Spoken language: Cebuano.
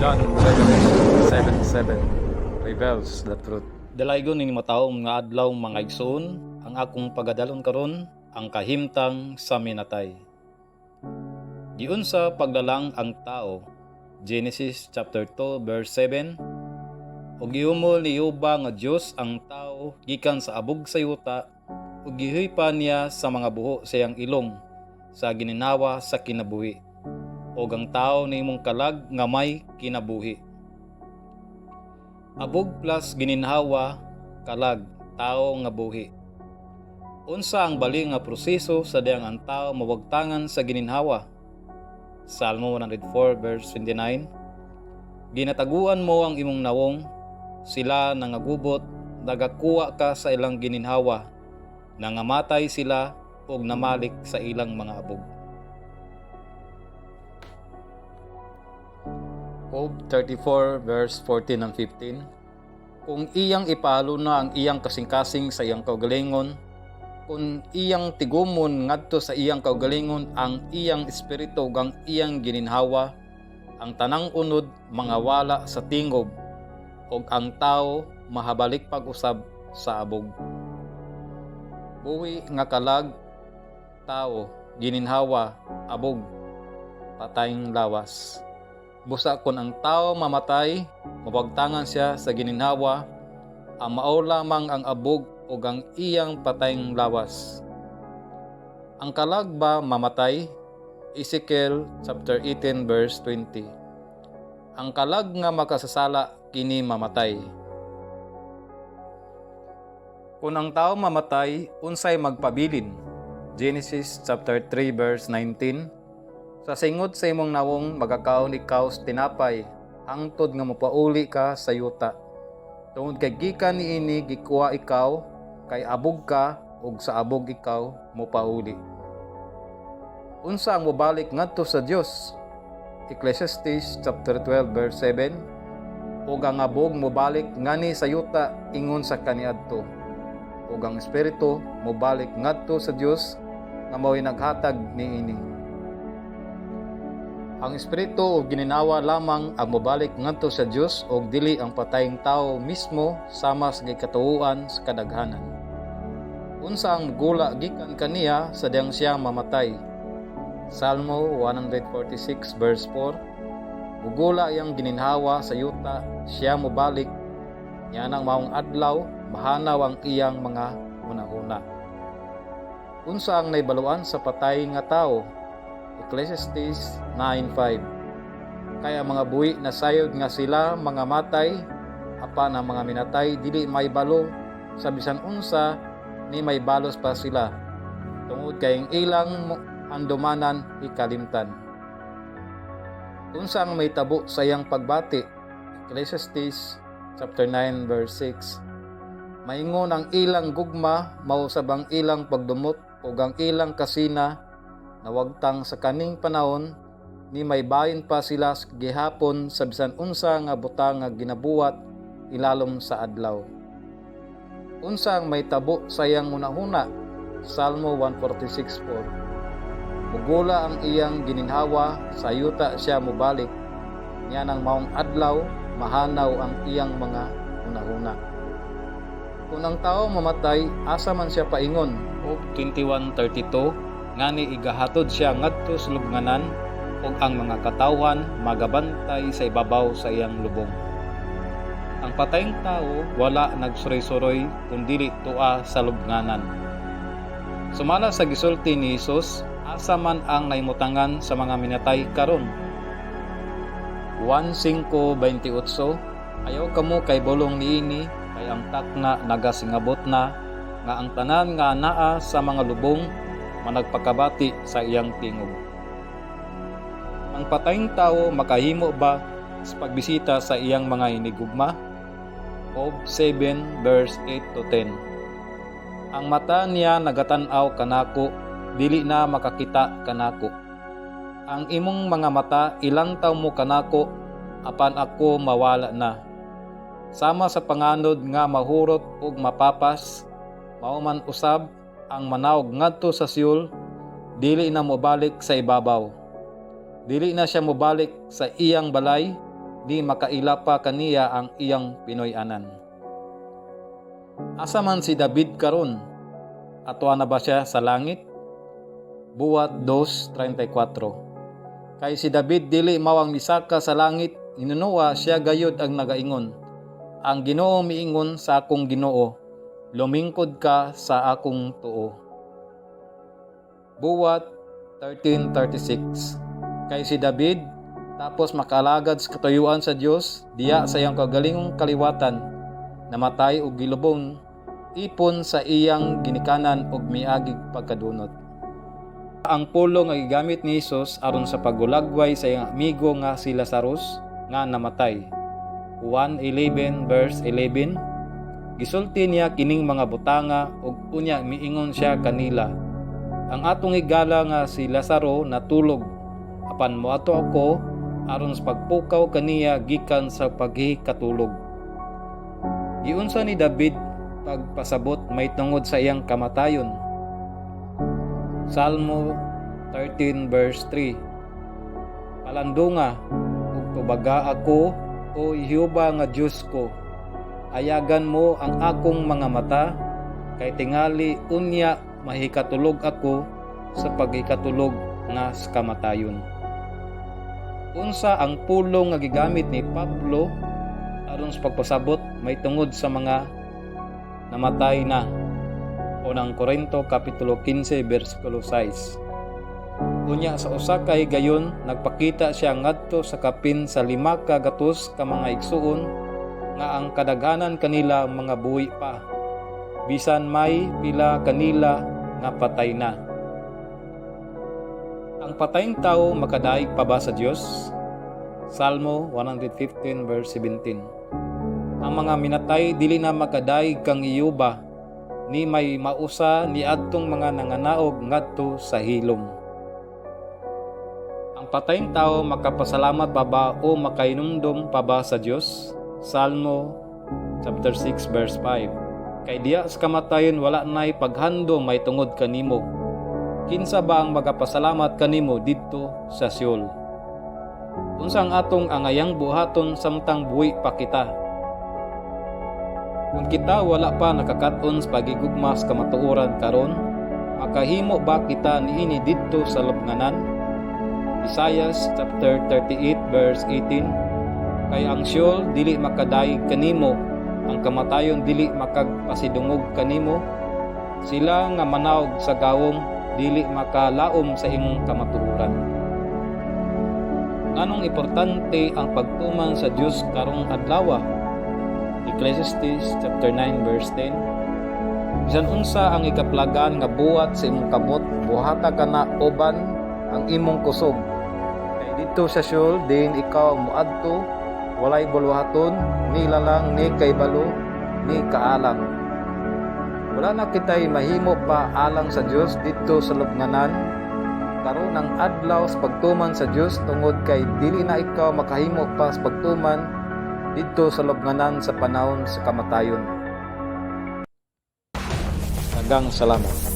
John Revelation 7:7 reveals the truth. Dalaygon ning mataom nga adlaw, mga igsoon. Ang akong pagadalon karon, ang kahimtang sa minatay. Giunsa paglalang ang tao? Genesis chapter 2 verse 7. Ug gihumol ni Jehova nga Dios ang tao gikan sa abog sa yuta ug gihuypa niya sa mga buho sa iyang ilong sa gininhawa sa kinabuhi. Ug ang tao nahimong kalag nga may kinabuhi. Abog plus gininhawa, kalag, tao nga buhi. Unsa ang bali nga proseso sa diyang ang tao mawagtangan sa gininhawa? Salmo 104 verse 29. Ginataguan mo ang imong nawong, sila nangagubot, nagakuha ka sa ilang gininhawa, nangamatay sila ug namalik sa ilang mga abog. Job 34 verse 14 and 15. Kung iyang ipahalo na ang iyang kasing-kasing sa iyang kaugalingon, kung iyang tigumon ngadto sa iyang kaugalingon ang iyang espiritu ug ang iyang gininhawa, ang tanang unod mangawala sa tingob ug ang tao mahabalik pag-usab sa abog. Buhi nga kalag, tao, gininhawa, abog, patayng lawas. Busa kung ang tao mamatay, mawagtangan siya sa gininhawa, ang mao lamang ang abog ug ang iyang patayng lawas. Ang kalag ba mamatay? Ezekiel chapter 18 verse 20. Ang kalag nga makasasala, kini mamatay. Kung ang tao mamatay, unsay magpabilin? Genesis chapter 3 verse 19. Sa singot sa imong nawong magakaon ikaw sa tinapay hangtod nga mopauli ka sa yuta. Tungod kay gikan niini gikuha ikaw, kay abog ka ug sa abog ikaw mopauli. Unsa ang mobalik ngadto sa Dios? Ecclesiastes chapter 12 verse 7. Ug ang abog mobalik ngani sa yuta ingon sa kaniadto. Ug ang espiritu mobalik ngadto sa Dios nga mao'y naghatag niini. Ang espiritu ug gininhawa lamang ang mobalik ngadto sa Dios ug dili ang patayng tawo mismo sama sa gikatuohan sa kadaghanan. Unsa ang gula gikan kaniya sa diyang siya mamatay? Salmo 146 verse 4. Mugula iyang gininhawa sa yuta, siya mobalik niya nang maong adlaw mahanaw ang iyang mga hunahuna. Unsa ang naibaluan sa patay nga tawo? Ecclesiastes 9:5. Kay ang mga buhi nasayod nga sila mga matay, apan ang mga minatay dili maybalo sa bisan unsa, ni may balos pa sila tungod kay ang ilang andumanan ikalimtan. Unsa ang mahitabo sa iyang pagbati? Ecclesiastes chapter 9 verse 6. Maingon ang ilang gugma, mausab ang ilang pagdumot ug ang ilang kasina nawagtang sa kaning panahon, ni may bahin pa sila sa gihapon sa bisan unsa nga butang nga ginabuhat ilalom sa adlaw. Unsa ang mahitabo sa iyang hunahuna? Salmo 146:4. Mugula ang iyang gininhawa, sa yuta siya mobalik. Niya nang maong adlaw mahanaw ang iyang mga hunahuna. Kung ang tao mamatay, asa man siya paingon? Job 21:32. Ngani igahatod siya ngadto sa lubnganan ug ang mga katawhan magabantay sa ibabaw sa iyang lubong. Ang patayng tao wala nagsuroy-suroy kun dili tua sa lubnganan. Sumala sa gisulti ni Hesus, asa man ang nahimutangan sa mga minatay karon? Juan 5:28. Ayaw kamo kay bulong niini, kay ang takna nagasingabot na nga ang tanan nga anaa sa mga lubong managpakabati sa iyang tingog. Ang patayng tao makahimo ba sa pagbisita sa iyang mga hinigugma? Job 7 verse 8 to 10. Ang mata niya nagatan-aw kanako, dili na makakita kanako. Ang imong mga mata ilantaw mo kanako, apan ako mawala na. Sama sa panganod nga mahurot ug mapapas, mao man usab ang manawog ngadto sa Sheol, dili na mobalik sa ibabaw. Dili na siya mobalik sa iyang balay, Di makaila pa kaniya ang iyang Pinoy-anan. Asa man si David karon? Atoa na ba siya sa langit? Buhat 2:34. Kay si David dili mao ang misaka sa langit, hinunoa siya gayud ang nagaingon: "Ang Ginoo miingon sa akong Ginoo, lumingkod ka sa akong tuo." Buhat 13:36. Kay si David, tapos makaalagad sa katuyuan sa Dios, diya sa iyang kagalingong kaliwatan, namatay og gilubong ipon sa iyang ginikanan og miagig pagkadunot. Ang pulong nga gigamit ni Hesus aron sa paghulagway sa iyang amigo nga si Lazarus nga namatay. Juan 11 verse 11. Gisulti niya kining mga butanga ug unya miingon siya kanila: "Ang atong higala nga si Lazaro natulog, apan moadto ako aron sa pagpukaw kaniya gikan sa paghikatulog." Giunsa ni David pagpasabot may tungod sa iyang kamatayon? Salmo 13 verse 3. Palandunga ug tubaga ako, o Jehova nga Dios ko. Ayagan mo ang akong mga mata kay tingali unya mahikatulog ako sa paghikatulog nga sa kamatayon. Unsa ang pulong nga gigamit ni Pablo aron sa pagpasabot may tungod sa mga namatay na? Unang Korinto kapitulo 15 bersikulo 6. Unya sa usa ka higayon nagpakita siya ngadto sa kapin sa 500 ka mga igsuon nga ang kadaghanan kanila mga buhi pa, bisan may pila kanila nga patay na. Ang patayng tao makadaig pa ba sa Dios? Salmo 115 verse 17. Ang mga minatay dili na makadaig kang Jehova, ni may mausa ni adtong mga nanganaog ngadto sa hilom. Ang patayng tao makapasalamat pa ba o makainumdum pa ba sa Dios? Salmo chapter 6 verse 5. Kay diya sa kamatayon wala nay paghandom may tungod kanimo. Kinsa ba ang magapasalamat kanimo didto sa Sheol? Unsa ang atong angayang buhaton samtang buhi pa kita? Kung kita wala pa nakakat-on sa pagigugma sa kamatuoran karon, makahimo ba kita niini didto sa lubnganan? Isaiah chapter 38 verse 18. Kay ang Sheol dili makadayeg kanimo, ang kamatayon dili makagpasidungog kanimo. Sila nga manaog sa gawom dili makalaom sa imong kamatuoran. Nganong importante ang pagtuman sa Dios karong adlaw? Ecclesiastes chapter 9 verse 10. Bisan unsa ang ikaplagan nga buhat sa imong kamot, buhata kana uban ang imong kusog. Kay didto sa Sheol diin ikaw moadto, walay buluhaton, ni lalang, ni kaybalo, ni kaalam. Wala na kitay mahimo pa alang sa Dios didto sa lubnganan. Karon ang adlaw sa pagtuman sa Dios tungod kay dili na ikaw makahimo pa sa pagtuman didto sa lubnganan sa panahon sa kamatayon. Daghang salamat.